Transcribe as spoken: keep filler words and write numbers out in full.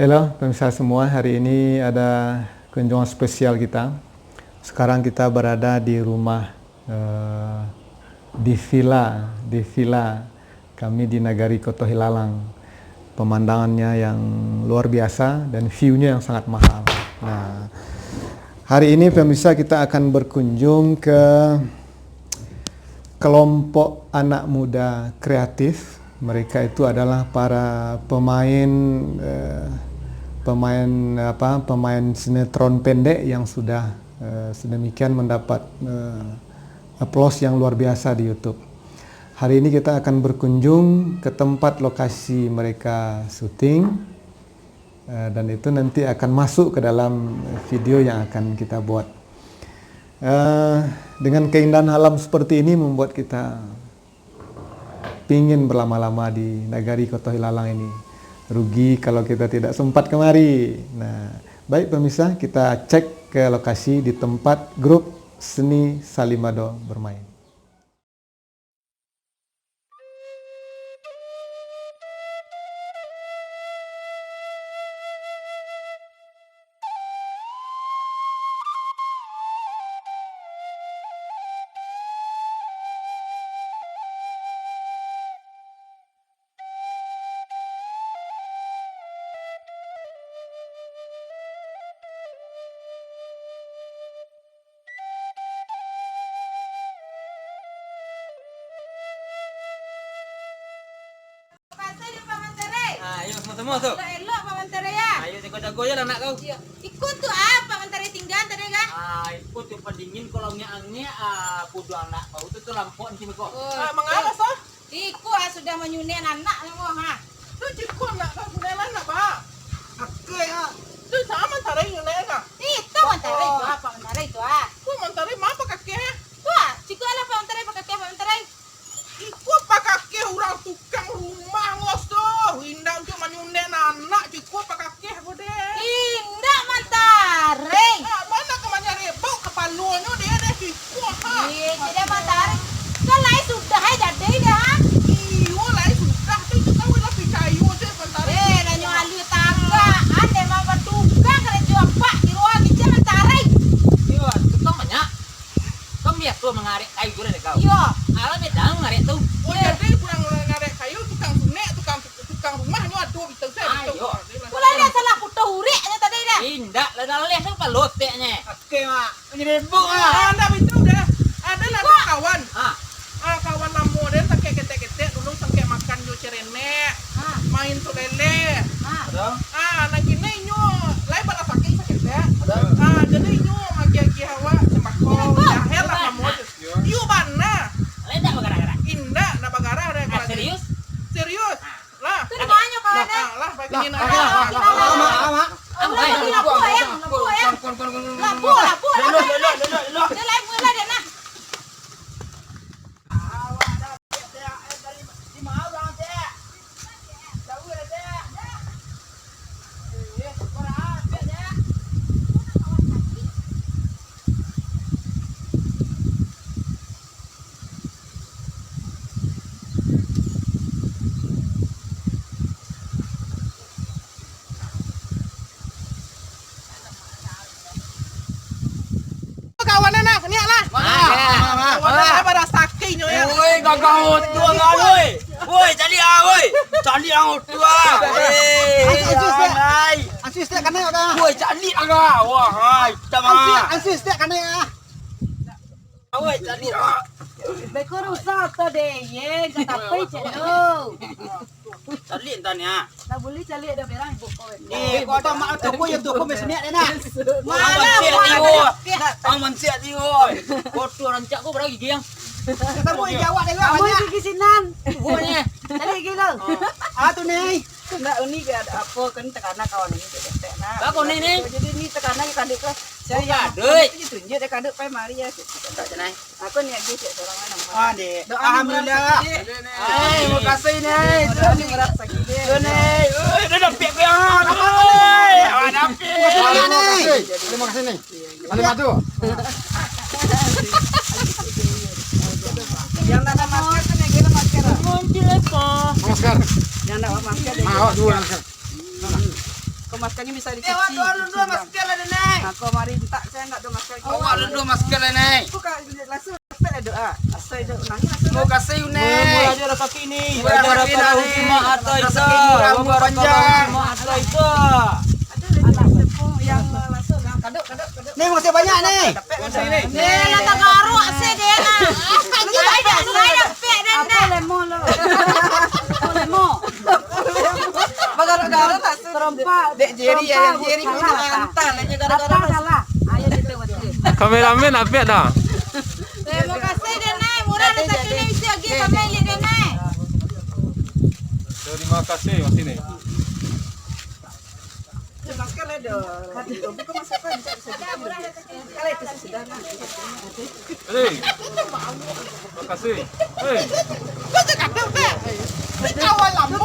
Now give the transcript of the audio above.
Halo, pemirsa semua, hari ini ada kunjungan spesial kita. Sekarang kita berada di rumah, eh, di villa, di villa kami di Nagari Koto Hilalang. Pemandangannya yang luar biasa dan view-nya yang sangat mahal. Nah, hari ini pemirsa, kita akan berkunjung ke kelompok anak muda kreatif. Mereka itu adalah para pemain, eh, pemain apa, pemain sinetron pendek yang sudah, eh, sedemikian mendapat, eh, applause yang luar biasa di YouTube. Hari ini kita akan berkunjung ke tempat lokasi mereka syuting, eh, dan itu nanti akan masuk ke dalam video yang akan kita buat. Eh, dengan keindahan alam seperti ini membuat kita pingin berlama-lama di Nagari Koto Hilalang ini. Rugi kalau kita tidak sempat kemari. Nah, baik pemirsa, kita cek ke lokasi di tempat grup seni Salimado bermain. Pasal yo, Pak Mantarai. Ah, iyo, samo-samo tu. Elok-elok, Pak Mantarai, ya. Ayo, jago-jago je lah, anak kau. Iyo. Iko tu, ah, Pak Mantarai tingga tadi, kah? Ah, iko tu pandingin, kalau angek-angek, ah, budo anak kau tu, tu lampok nanti beko. Oh, ah, mangawas, ah? Iko, ah, sudah manyunek anak, namo, ha. Tu ciko anak kau, sudah lah, anak, Pak. Oke, ya. Tu samo Mantarai nyunek, kah? Itu Mantarai tu, ah, Pak Mantarai tu, ah. Kok Mantarai ma pakakeh, ah? Tu, ah, ciko lah Pak Mantarai, pakakeh Pak Mantarai. Iko pakakeh urang tukang rumah ngos tu. Indak untuak manyunek anak, ciko pakakeh ko deh. Indak, Mantarai. Ah, ma ka manyarek bau kapalonyo deh, deh, ciko, ha. Ih, jadi Mantarai. Kan lai sudah ai jadi deh, ha. Iyo, lai sudah tu, itu kan lah picayo je, Mantarai. Eh, lah nyo alun tagak, an emang batukang karajo apak, di luar kicik Mantarai. Iyo, tukang banyak. Kan biaso mangarek kayu tu dek kau. Iyo. Alah beda mangarek tu. Oh, jadi urang mangarek kayu, tukang sunek, tukang, tukang rumah nyo ado bito se. Ayo. Pulo lah salah putuih ureknyo tadi dah. Indak lah, dah leh tu paloteknyo. Oke, Mak. Manyerebuk, Mak. Ah, ndak bito dah. Ado lah kawan. Ah. Ah, kawan lamo den sangkek ketek-ketek, dulu sangkek makan jo cerenek, ah, main sulele. Ah. Ah, nan kini inyo lai balasakik saketek. Ah, jadi inyo magiah-agiah awak sembako. Sembako. Jahil lah namo tu. Iyo bana. Lai indak bagarah-garah? Indak, indak bagarah deh. Ah, serius? Serius. Ah. Lah. Tu di manyo kawan, eh? Lah, lah, bagi ni. Lah, lah, lah, lah, lah, lah. Alah, labu, labu, ayang, labu, ayang. Labu, labu, labu. Duduk, duduk, duduk, duduk. Dia lain mula dia nah. Kawan anak, niak lah. Mana? Kawan anak pada sakit nyo ya. Woi, gagah oto lah, woi. Woi, caliak ah, woi. Caliak ah oto lah. Eh, Ansus, Ansus, ya. Anai. Ansus, tak kena, kah? Woi, caliak ah. Wah, hai, kita mah. Ansus, Ansus, tak kena, ya. Awai, caliak. Beko rusak tu deh, ye, gak tapai cek tu. Caliak entah ni, ah. Tak boleh caliak dah berang ibu kau. Eh, kau tak mak tu, kau yang tu, kau mesniak dia nak. Mana mancik dia, woi. Ang mancik dia, woi. Kau tu rancak kau berapa gigi yang? Kita mau jawab dia, kamu banyak. Gigi sinan. Buahnya. Caliak gigi tu. Ah, tu ni. Ndak, uni gak ada apa, kan takana kawan uni cek ketek nah. Bako ni, ni. Jadi ni takana kadek lah. Saya yang kadek. Itu tunjuk dia kadek pai mari ya. Tak cenai. Aku ni lagi cek seorang mana. Ah, dek. Doa ni. Alhamdulillah. Ai, makasih ni. Doa ni berat sakit dek. Ni. Oi, dah dapat ko yang. Oi, ah, dapat. Terima kasih ni. Ada madu. Yang tak ada masker tu, yang kena masker. Masker. Yang tak ada masker, dia kena masker. Nah, awak dua masker. Nah. Ko masker ni bisa dicuci. Awak dua masker lah, Nai. Nah, ko mari mintak saya ndak ada masker. Awak dua masker lah, Nai. Bukan, langsung dapat lah doa. Asal itu nangis langsung. Mau kasih, Nai. Murah aja rezeki ni. Murah rezeki, Nai. Rezeki murah, panjang. Aduh, rezeki yang langsung. Kaduk, kaduk, kaduk. Ni, makasih banyak, ni. Ni, lah tagaruk sih dia, nah. Ni, banyak, ni, banyak, pek, dan, dan. Apa lemo lo? Apa lemo? Bagaruk-garuk langsung. Terompak. Dek Jerry, ya, Jerry punya antal aja garuk-garuk. Apa salah? Ayo, kita buat. Kameramen, apiak dah. Terima kasih, Denai. Murah rezeki ni, isi lagi, kami lihat, Denai. Terima kasih, Mas ini. Masker lah dah. Buka masker kan, bisa, bisa. Kalau itu sih sudah, nah. Hei, makasih. Hei. Kau cakap apa? Kawan lama.